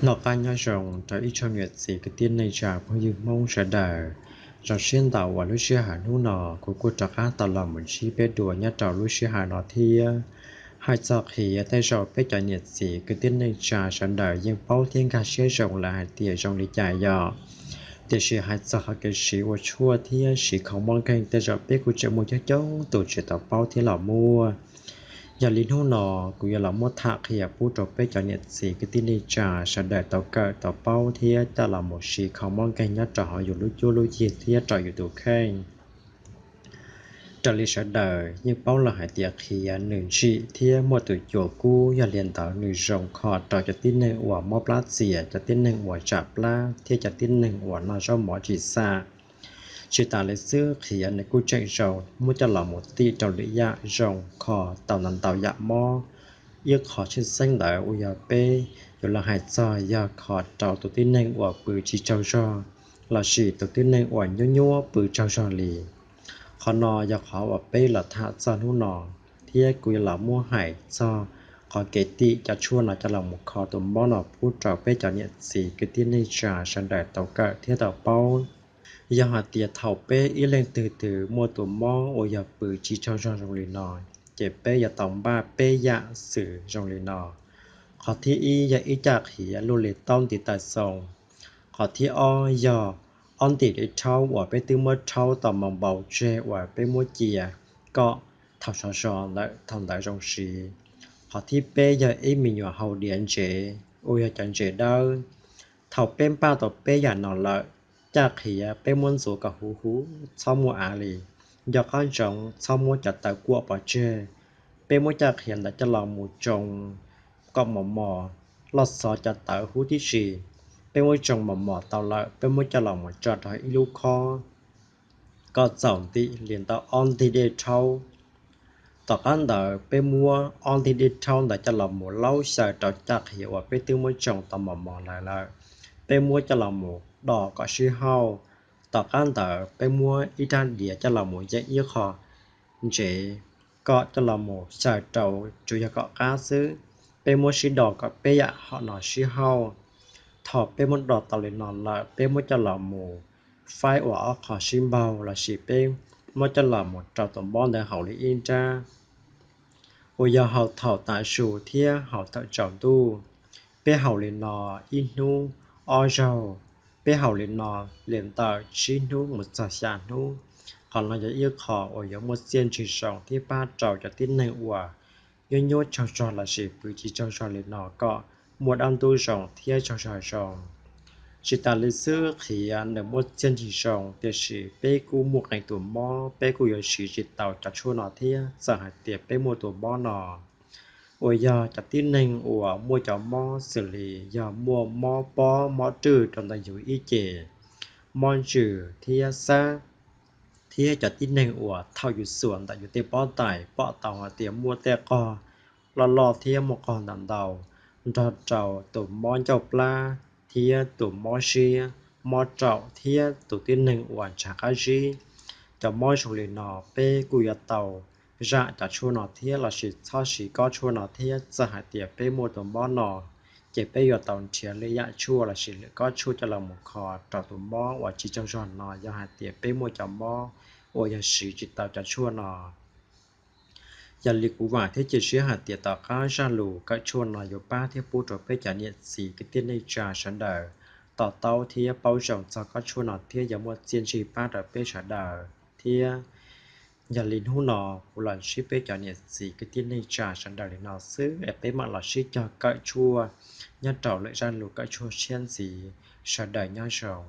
Noj qab nyob zoo rau ib tsoom niam txiv kwv tij neej tsa phooj ywg Hmoob sawv daws. Zoo siab ntau uas lub sij hawm hnub no kuv kuj rov qab tau los mus ntsib peb dua nyob rau lub sij hawm no thiab. Hais txog qhia tej zaum peb cov niam txiv kwv tij neej tsa sawv daws yeej paub thiab nkag siab zoo lawm hais tias zoo li cas yom. Tiam sis hais txog qhov kev siv ua tshuaj thiab siv khoom mob nkeeg tej zaum peb kuj tseem muaj coob coob tus tsis tau paub thiab los muaj. Yog li hnub no kuv yuav los muab tham qhia pub rau peb cov niam txiv kwv tij neej tsa sawv daws tau kawm tau paub thiab coj los mus siv khoom mob nkeeg nyob rau hauv yus lub cuab lub yig thiab rau yus tus kheej. Raws li sawv daws yeej paub lawm hais tias qhia nws ntsim thiab muaj tus cua kub, yog li ntawd nws zoo kho rau cov tib neeg uas mob plab txias, cov tib neeg uas tsam plab thiab cov tib neeg uas noj zaub mov tsis xam. Tsis tas li xwb, qhia nws kuj tseem zoo muab coj los mus tim rau lwm yam zoo kho tau ntau ntau yam mob. Ib qho tshwj xeeb ntawd uas yog peb yuav los hais txog yog kho rau tus tib neeg uas pw tsis tsaug zog lossis tus tib neeg uas nyuaj nyuaj pw tsaug zog li. Qhov no yog qhov uas peb los tham txog hnub no, thiab kuv yuav los muab hais txog qhov kev tim cov tshuaj no coj los mus kho tus mob no pub rau peb cov niam txiv kwv tij neej tsa sawv daws tau kawm thiab tau paub. Yog hais tias thaum peb ib leej twg twg muaj tus mob uas yog pw tsis tsaug zog zoo li no, ces peb yuav tau npaj peb yam xwm zoo li no. Qhov thib ib yog ib caj qhiav luaj li taub ntiv taw xoo. Qhov thib ob yog ob ntim dej rhaub uas peb twb muab rhaub tau mus npau tseg uas peb muab cia kom thaum sov zog lawm thaum ntawd zoo siv. Qhov thib peb yog ib me nyuam hau diav ntsev uas yog cov ntsev dawb. Thaum peb npaj tau peb yam no lawm, caj qhiav peb muab ntxuav kom huv huv txhob muaj av li, nco qab ntsoov txhob muab cov tawv kuam pov tseg. Peb muab caj qhiav ntawd coj los mus tsoo kom mos mos, loj xov cov tawv huv tib si. Peb muab tsoo mos mos tau lawm peb muab coj los mus tso rau ib lub khob kom txaus ntim li ntau ob ntig dej rhaub. Tom qab ntawd peb muab ob ntig dej rhaub ntawd coj los mus laub xyaw rau caj qhiav uas peb twb muab tsoo tau mos mos lawm lawm, peb muab coj los mus do kom sib hauj. Tom qab ntawd peb muab ib rab diav coj los mus yeem ib qho ntsev kom coj los mus xyaw rau tsuas yog kom qab xwb. Peb muab sib do kom peb yam hom no sib hauj. Thaum peb muab do tau li no lawm peb muab coj los mus faib ua ob qho sib npaug lossis peb muab coj los mus rau tus mob ntawd haus li ib nrab uas yog haus thaum tav su thiab haus thaum tsaus ntuj. Peb haus li no ib hnub ob zaug. Peb haus li no li ntawm tsib hnub mus txog xya hnub. Qhov no yog ib qho uas yuav muaj txiaj ntsig zoo thiab pab rau cov tib neeg uas nyuaj nyuaj tsaug zog lossis pw tsis tsaug zog li no kom muaj dab ntub zoo thiab tsaug zog zoo. Tsis tas li xwb, qhiav nws muaj txiaj ntsig zoo tiam sis peb kuj muaj qee tus mob peb kuj yuav siv tsis tau cov tshuaj no thiab. Txawm hais tias peb muaj tus mob no uas yog cov tib neeg uas muaj cov mob xws li yog muaj mob pob mob rwj rau ntawm yus ib ce, mob ntsws thiab xab, thiab cov tib neeg uas thaum yus xuas ntawm yus tej pob tais pom tau hais tias muaj tej qog loj loj thiab muaj qog ntau ntau, nrog rau tus mob ncauj plab thiab tus mob siab, mob raum thiab tus tib neeg uas ntshav qab zib. Cov mob zoo li no peb kuj yuav tau zam cov tshuaj no thiab lossis txhob siv kob tshuaj no thiab. Txawm hais tias peb muaj tus mob no ces peb yuav tau nrhiav lwm yam tshuaj lossis lwm kob tshuaj coj los mus kho rau tus mob uas tsis tsaug zog no yog hais tias peb muaj cov mob uas yog siv tsis tau cov tshuaj no. Yog li kuv vam thiab cia siab hais tias tom qab zaj lus kawm tshuaj no yuav pab thiab pub rau peb cov niam txiv kwv tij neej tsa sawv daws to taub thiab paub zoo txog kob tshuaj no thiab yuav muaj txiaj ntsig pab rau peb sawv daws thiab. Yog li hnub no kuv los ntsib peb cov niam txiv kwv tij neej tsa sawv daws li no xwb es peb mam los sib cog kawm tshuaj nyob rau lwm zaj lus kawm tshuaj tshiab ntxiv. Sawv daws nyob zoo.